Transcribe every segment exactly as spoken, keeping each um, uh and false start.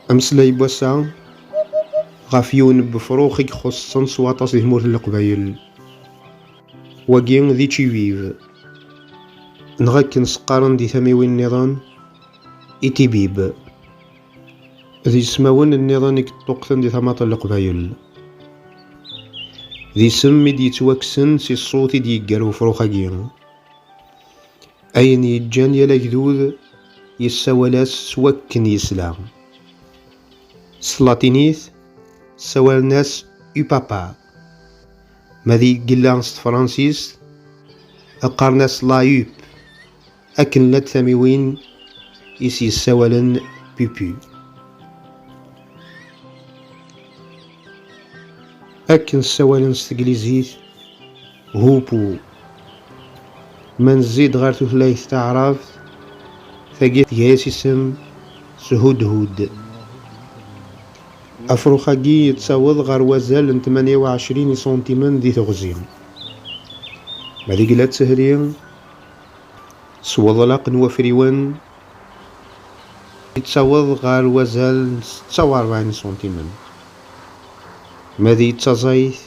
Ameslay n wass-a ɣef yiwen n wefrux i ixuṣṣen s waṭas di tmurt n Leqbayel. Wagi d ičibib, neɣ akken s-qqaren di tamiwin nniḍen, itibib. D ismawen nniḍen i yeṭṭuqten di tamaṭ n Leqbayel. D isem i d-yettwakksen si ṣṣut i d-yeggar wefrux-agi. Ayen yeǧǧan yal agdud yessawal-as s wakken yesla. S tlatinit, ssawalen-as upapa. Ma d igella s tefransist, qqaren-as la huppe, akken llant tamiwin i s-yessawalen pupu. Akken ssawalen s teglizit, hupu. Ma nzid ɣer tutlayt taɛrabt, tagi tga-yas isem s hudhud. Afrux-agi yettaweḍ ɣer wazal n tmanya u ɛecrin iṣuntimen di teɣzi. Ma d igla d tehri, s weḍlaq n wafriwen, yettaweḍ ɣer wazal n setta u rebɛin iṣuntimen. Ma d yettaẓayt,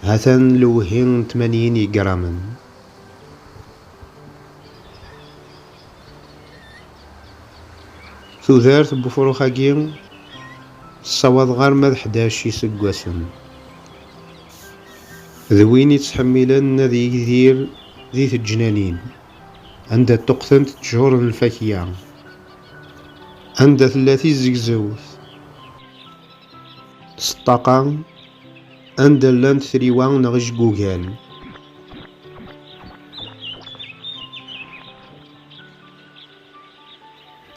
ha-t-an lewhi n tmanyin igramen. Tudert n wefrux-agi tessawaḍ ɣer ma d ḥdac iseggasen. D win i ttḥemmilen ad yidir di teǧnanin, anda ṭṭuqtent ttjur n lfakya, anda tella tizegzewt s ṭṭaqa, anda llant triwa neɣ ijgugal.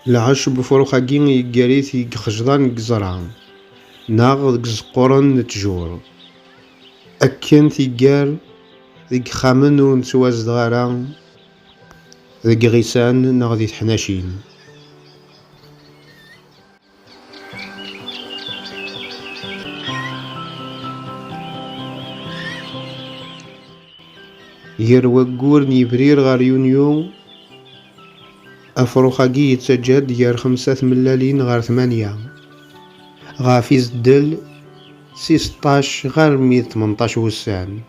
Lɛecc n wefrux-agi yeggar-it deg ixejḍan n yeẓra neɣ deg izeqquren n ttjur, akken tiggar deg yixxamen ur nettwazdeɣ ara, deg iɣisan neɣ di teḥnacin. Gar waggur n yebrir ɣer yunyu, afrux-agi yettaǧǧa-d gar xemsa tmellalin ɣer tmanya, ɣef izeddel si seṭṭac ɣer mi d tmenṭac wussan.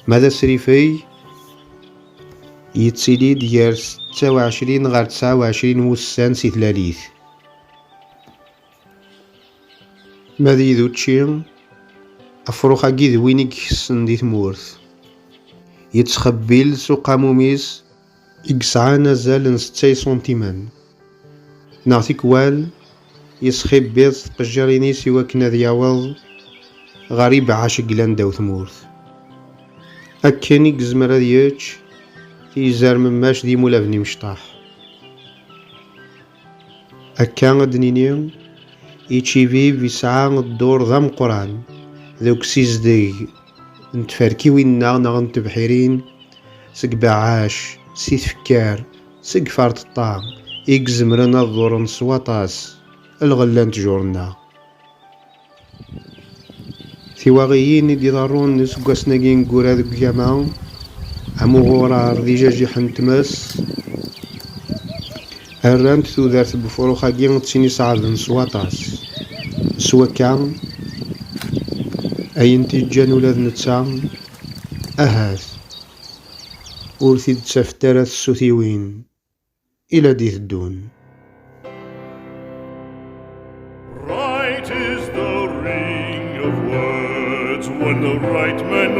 Ma d asrifeg, yettili-d gar setta u ɛecrin ɣer tesɛa u ɛecrin wussan si tlalit. Ma d yidučči, afrux-agi d win i ikessen di tmurt. Yettxebbil s uqamum-is i yesɛan azal n setta iṣuntimen, neɣ tikwal yesxibbiḍ s tqejjirin-is i wakken ad yaweḍ ɣer ibeɛɛac i yellan ddaw tmurt. Akken i yezmer ad yečč tiyzar memmac d imulaben imecṭaḥ. Akka ad d-nini, ičibib yesɛa ddur d ameqqran deg usizdeg n tferkiwin-nneɣ neɣ n tebḥirin, seg beɛɛac, si tfekkar, seg ferṭeṭṭa, i izemren ad ḍurren s waṭas lɣella n ttjur-nneɣ. Tiwaɣiyin i d-iḍerrun iseggasen-agi neggura deg ugama, am uɣurar d ijajiḥen n tmes, rrant tudert n wefrux-agi d tin iṣeɛben s waṭas. S wakka, ayen t-iǧǧan ula d netta, ahat, ur t-id-ttafent ara tsutiwin i la d-iteddun. Right is the ring of words when the right man